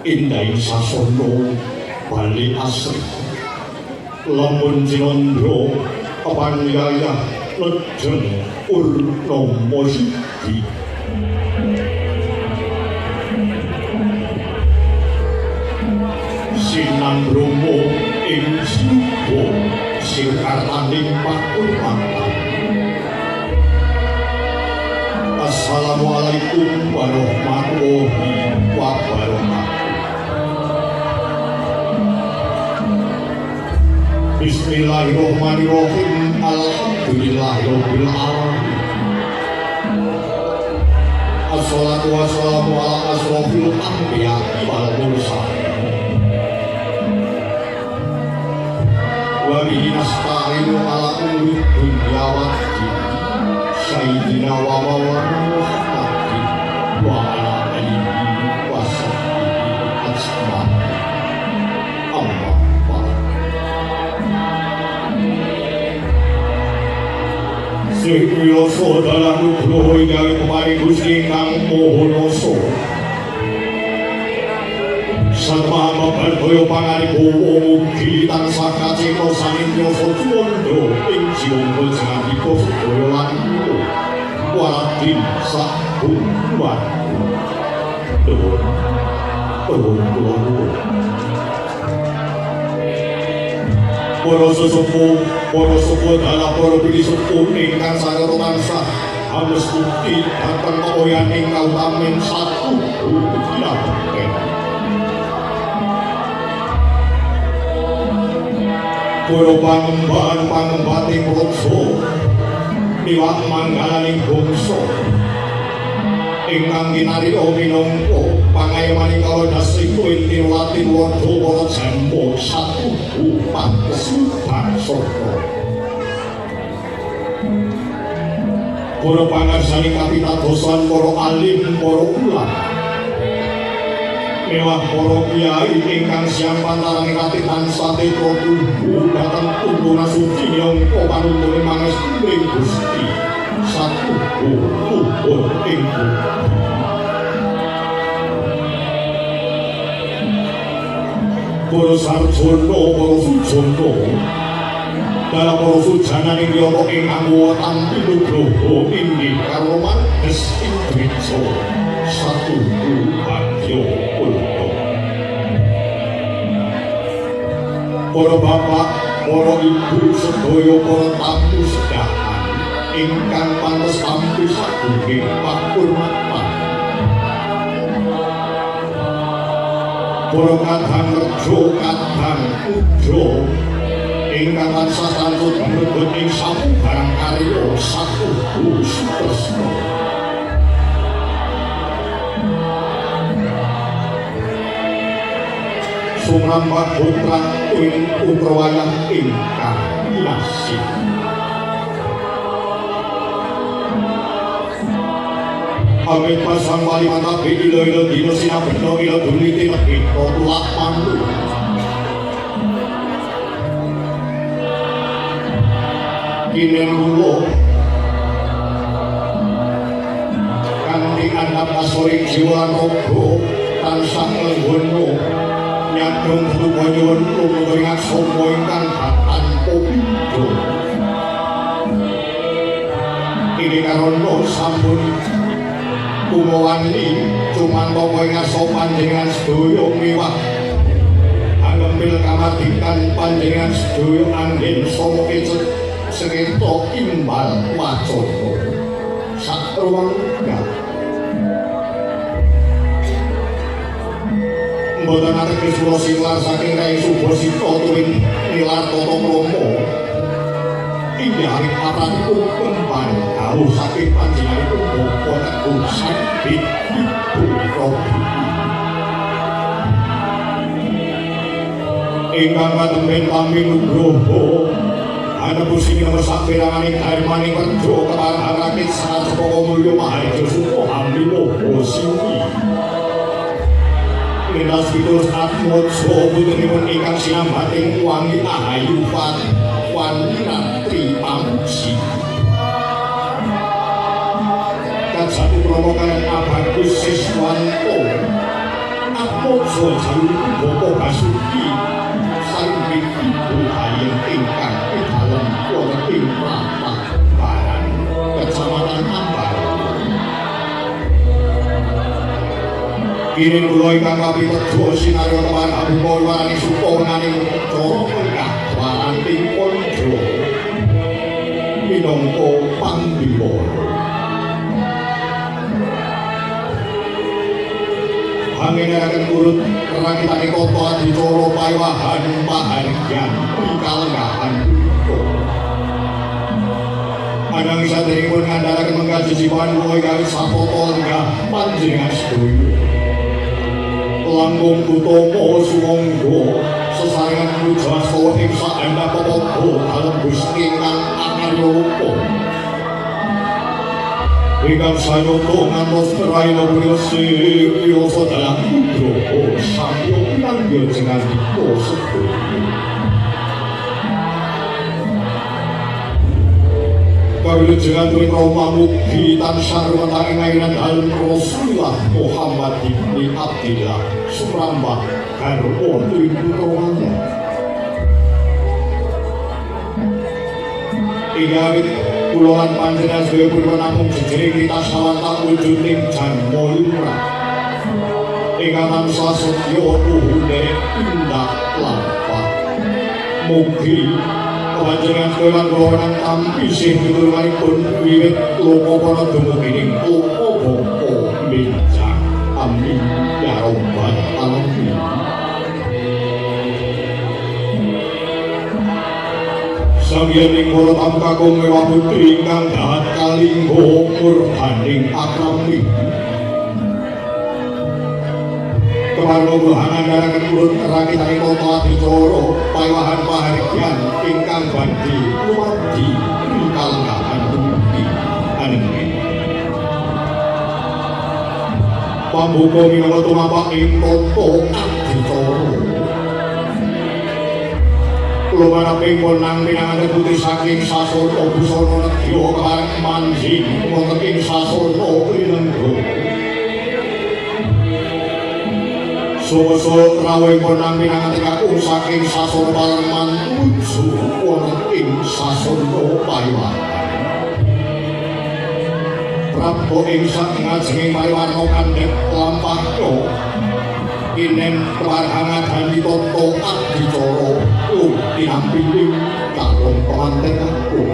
Indah sasana bali asri lamun cinandra panyayah Lejeng Purnomo Sidi. Sinan Bromo ing Sinubo Sirkartaning Pakurmatan. Assalamualaikum warahmatullahi wabarakatuh. Bismillahirrahmanirrahim. Alhamdulillahirabbil alamin. Assalatu wassalamu ala asrofil anbiya wal mursalin. Wa bihi nasta'inu ala umuri dunya waddin. Sayyidina wa maulana Muhammadin wa ala alihi wa sahbihi ajma'in. Amma ba'd. Sing wiloso dalan nugroho ingkang peparing Gusti ingkang Maha Nasa. Satma mabardaya pangaripun mugi tansah kacipta sanintya juwanda ing jiwangga jangandika sedaya lan kula waradin sabuwan. Nuwun nuwun kula nuwun. Para sesepuh, para sepuh dalah para pinisepuh ingkang sarana tansah amestuti dhateng kamoyaning kautamen satuhu kinabekten. Para pangembahan pangembating praja miwah manggalaning bangsa ingkang kinarya minangka pangayomaning kaladasing inti latin wadha para jama satuhu pakesubangsana. Para pangarsaning kapitadosan para alim, para ulama mewah para kiai ingkang siang pantaraning rati tansah tetra tuhu dhateng tuntunan suci nyangka panuntune pangestu ing Gusti satuhu luhur ing budi. Para sarjana, para sujana, dalam para sujananing yata ingkang tampi nugroho inggih karana marges ing dwija satuhu bagya purna. Para bapak, para ibu sedaya para tamu sedahan ingkang pantes tampi sagunging pakurmatan. Para kadang reja kadang puja ingkang tansah tansah dumebet ing samubarang karya satuhu sutresna. Sumrambah putra ing putra wayang ingkang kinasih. Amit pasang wali matabe ila-ila dina sinabena ila duliti negita tulak mantu. Kinen kula kanthi andhap asoring jiwa lan raga tansah nglenggono nyadong duka nyuwun lumantar ing aksama ingkang tanpa pindha. Ini karana sampun kumawani cumantaka ing ngarsa panjenengan sedaya miwah angempil kamardikan panjenengan sedaya anggen sama kecet sengketa imbal wacana sak ruang enggak. Mboten ateges kula silar saking Rai Subasita tuwin nilar tata krama inggih arep apranipun kembang dawuh saking panjenenganipun Bapak Teguh Sambit Ibu Robi ingkang katemben tampi nugroho anebu sing saperanganing darmaning werja keparang rakit sacepaka mulya maharja suka haminoho siwi lintas piturus atmojo putrinipun ingkang sinambating wangi ahayu wanira pamuji kajatu krama kaliyan Abagus Siswanto Atmojo jaluripun Bapak Basuki saringgih Ibu Hayem ingkang pidalem wonten ing tlatah Kini kula ingkang kapitejo sinarya kepareng abuka warani supa wenganing cara menggah waranting kandha minangka pambiwara. Hangeneraken urut rakitane kota adicara paewahan pahargyan kalengahan punika. Ananging saderengipun ngandharaken menggah jejiwan kula ingkang sapata lenggah panjenengan sedaya. Langkung utama sumangga sesarengan puja astawa ing saandhap pepadha dalem Gusti ingkang akarya rupa. Ingkang sanyata ngantos raina punika sing wirasa dalah nugraha samya pinanggih jengandika sedaya. Kawilujengan tuwin Rama mugi tansah rumetang ing ayunan dalem Rasulullah Muhammad ibni Abdillah sumrambah garwa tuwin putra wanda. Ing awit kula lan panjenengan sedaya punika namung jejering ritasawantan wujuding janma lumrah ingkang tansah setya tuhu nderek tindak lampah. Mugi panjenengan sedaya lan kula wenang tampi sih piturumanipun wiwit loka para dumugi ing loka bapa benjang. Amin ya rabbal alamin. Sanghyang para tamu kakung mewah putri ingkang dahat kalingga murdaning akrami. Keparna kula ngandharaken urut rakitane tata adicara paewahan pahargyan ingkang badhe lumardi kalenggahan pundi anenging. Pambuka minangka tumapak ing tata adicara. Kula maraping wenang pinanganten putri saking sasana busana nedya kepareng manjing wonten ing sasana linengga. Sumesa rawuh wenang pinanganten kakung saking sasana palerman tumuju wonten ing sasana paewahan. Prapta ing sakngajenging pariwarna kandhek lampahnya inen keparhangadani tata adicara tinampi ing calon pengantin kakung.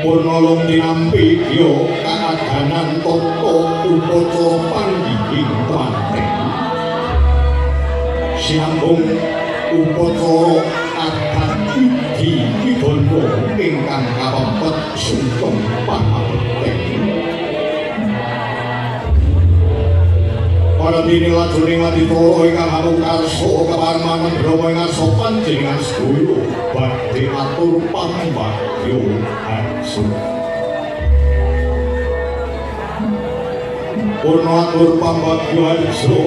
Purna lung tinampi ya kaadanan tata upacara panggihing pengantin. Sinambung upacara adat widi pidana ingkang kapempet sungkem pamabekten. Para dene lajroning adicara ingkang hamung karsa kepareng manten Brahma ing ngarsa panjenengan sedaya badhe atur pambagya harsa. Purna atur pambagya harsa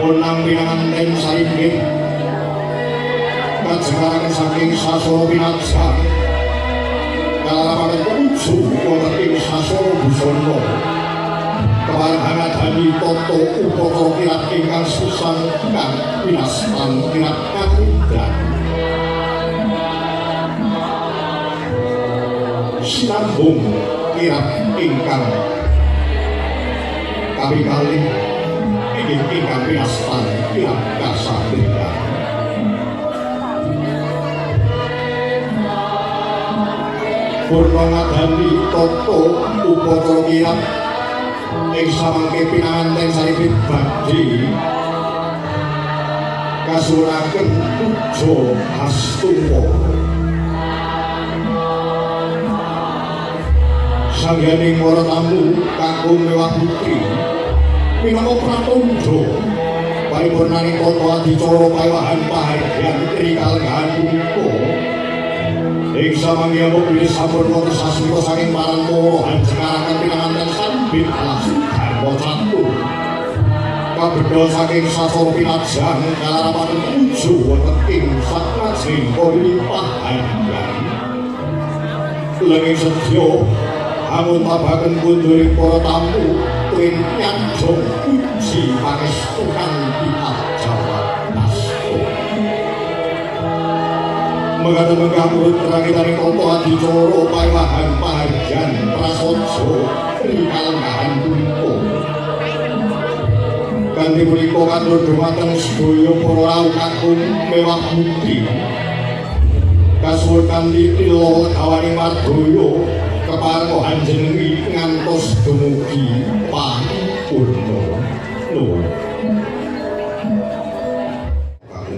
wenang pinanganten saringgih kajengaraken saking sasana pinajang kalarapaken tumuju wonten ing sasana busana. Kepareng ngadani tata upacara kirap ingkang sepisan kang winastan kirap katrindran. Sinambung kirap ingkang kaping kalih inggih ingkang winastan kirap kasatriyan. Purna ngadani tata upacara kirap ing samangke pinanganten saripit badhe kasuwunaken puja hastupa. Sanghyang para tamu kakung mewah putri minangka pratandha paripurnaning tata adicara paewahan pahargyan trikalenggahan punika. Ing samangke bilih sampun wonten sasmita saking parantara hanjengaraken pinanganten sambit alas dharma catur. Kabedha saking sasana pinajang kalarapaken tumuju wonten ing sakngajeng pahargyan. Lenging sedya anguntabaken kunduring para tamu tuwin nyanjung puji pangestu kanthi ajawat nasta. Mengkaten menggah urut rakitaning tata adicara paewahan pahargyan prasaja rikalenggahan punika. Kanthi punika katur dhumateng sedaya para rawuh kakung mewah putri. Kasuwun kanthi lila legawaning mardaya kepareng anjenengi ngantos dumugi paripurna. Nuwun.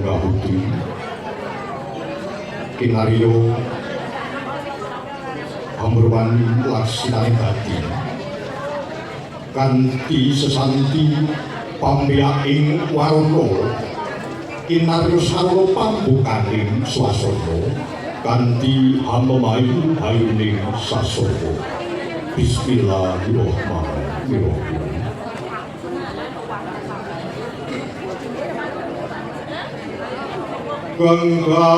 Kakung putri kinarya amurwani laksitane dadi kanthi sesanti pambiyaking warana kinarya sarana pambukaning swasana kanthi hamemayu hayuning sasana. Bismillahirrahmanirrahim. Gangga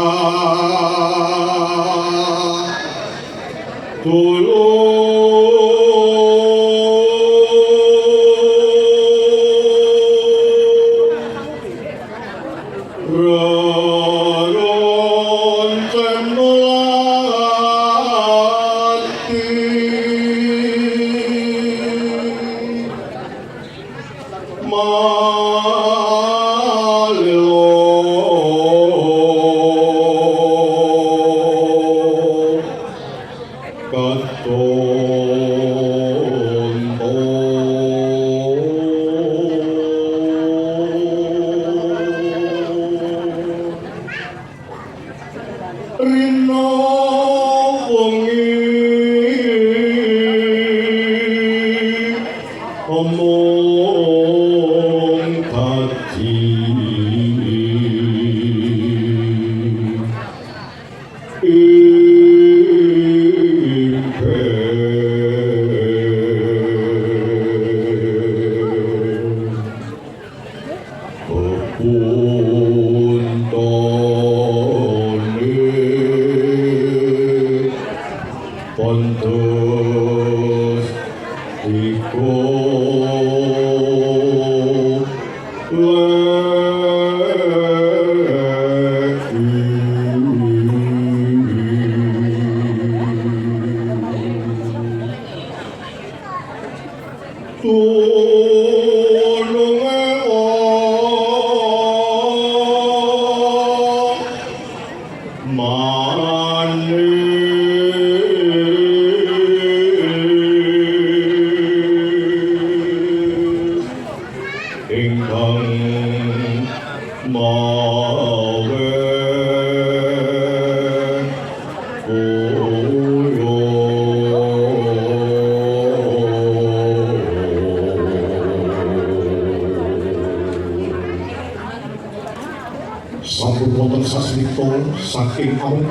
saking Amung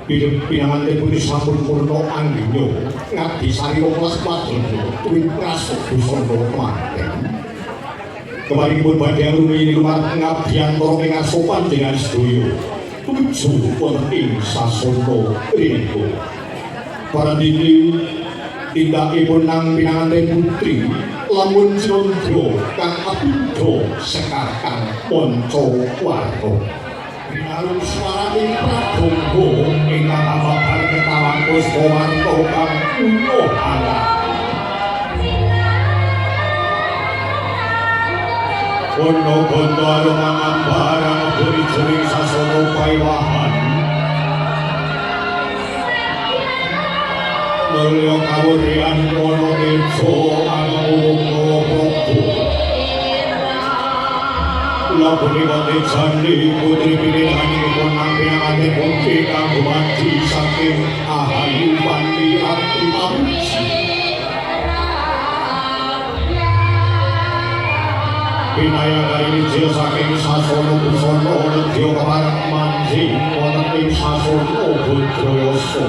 Kidul pinanganten putri sampun purna anggenya ngabdi sarira kelas padana tuwin prasuk busana kemanten. Keparingipun badhe rumiyin lumarat ngabdiyantara ing ngarsa panjenengan sedaya tumuju wonten ing sasana rinengga. Parandene tindakipun nang pinanganten putri lamun cinandra kang abida sekar kang manca warta. Binarung swaraning pradonga ingkang ababar ketawan puspawarta kang unuh anak. Ono gondo mangambarang buri jering sasana paiwahan. Mulya kawuryan ana teja angung prabu. Lapunipun tejani putri pilihanipun nampi putri kang dumadi saking Ahayu Pandi Ratri Pamuji. Pinayang ijil saking sasana busana nedya kepareng manjing wonten ing sasana Badrayasa.